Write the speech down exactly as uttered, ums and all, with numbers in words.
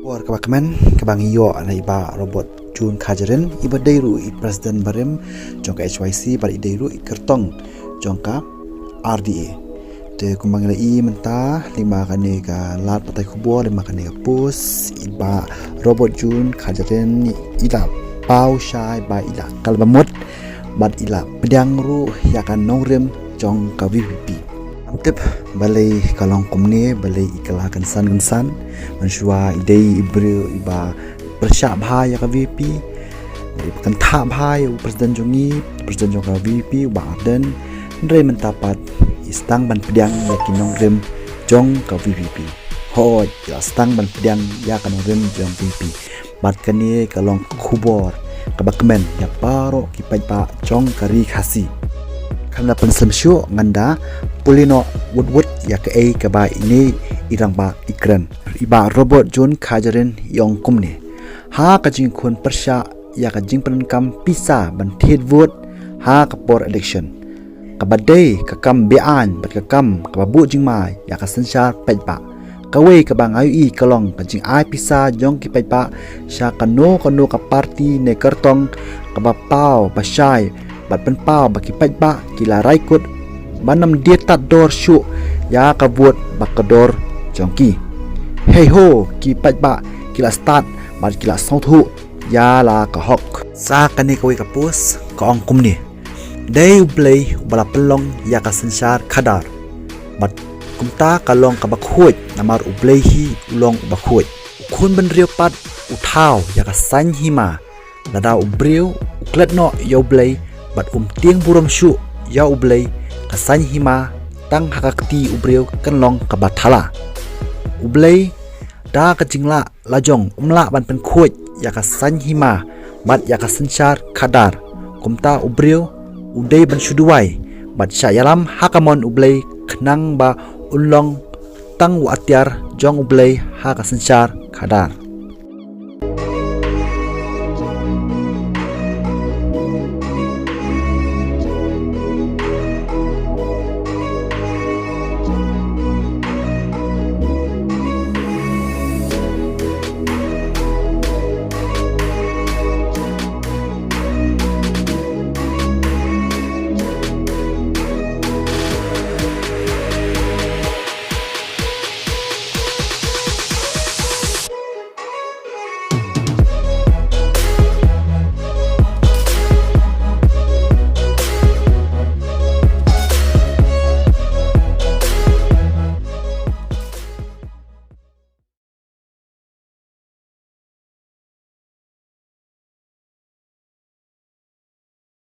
Por kaba kmen kaba ngi ïoh na i Bah Robert June Khajarin, iba dei ruh i president barim jong ka H Y C bad i dei ruh i kyrtong jong ka R D A. Te kumba ngi la i mynta, lyngba kane ka lad pathai khubor, lyngba kane ka post, i Bah Robert June Khajarin i la paw shai ba i la kal bamut bad i la pdiang ruh ïa ka nongrim jong ka V P P. Ngam tip balei ka long kumne, balei i kylla kynsan kynsan. Mynshuwa i dei i briew iba pyrshah bha ïa ka V P P, i kyntha bha ïa u president jong ngi, president jong ka V P P, u Bah Ardent. Hynrei mynta pat i sdang ban pdiang ïa ki nongrim jong ka V P P. Hooid, i la sdang ban pdiang ïa ka nongrim jong V P P. Bad kane ka long ka khubor kaba kmen ïa baroh ki paidbah jong ka ri Khasi. Khamtam ban slem shuh, ngan da pule noh wut wut ïa kaei kaba ine i rangbah i kren. I Bah Robert June Khajarin i ong kumne: Ha ka jingkhun pyrshah ïa ka jingpyndonkam pisa ban thied vote ha ka por election, kaba dei ka kam be-aiñ bad ka kam kaba buh jingma ïa ka synshar paidbah. Kawei kaba nga ïohi ka long ka jingai pisa jong ki paidbah sha kano kano ka party ne kyrtong, kaba paw ba shai bad pynpaw ba ki paidbah ki la rai kut ban ym die tad dor shuh ïa ka vote bad ka dor jong ki. Hei ho, ki paidbah ki la stad bad ki la sngewthuh ïa la ka hok. Sa kane kawei ka post ka ong kumne: Dei U Blei uba la pynlong ïa ka synshar khadar, bad kumta ka long kaba khuid, namar U Blei hi u long uba khuid. U khun bynriew pat u thaw ïa ka saiñ hima. Lada u briew u klet noh ïa U Blei bad um tieng burom shuh ïa U Blei, ka saiñ hima tang ha ka kti u briew kan long kaba thala. U Blei da ka jinglah la jong um lah ban pynkhuid ïa ka saiñ hima bad ïa ka synshar khadar. Kumta u briew u dei ban shu duwai bad shah ïalam ha ka mon U Blei khnang ba un long tang u atiar jong U Blei ha ka synshar khadar.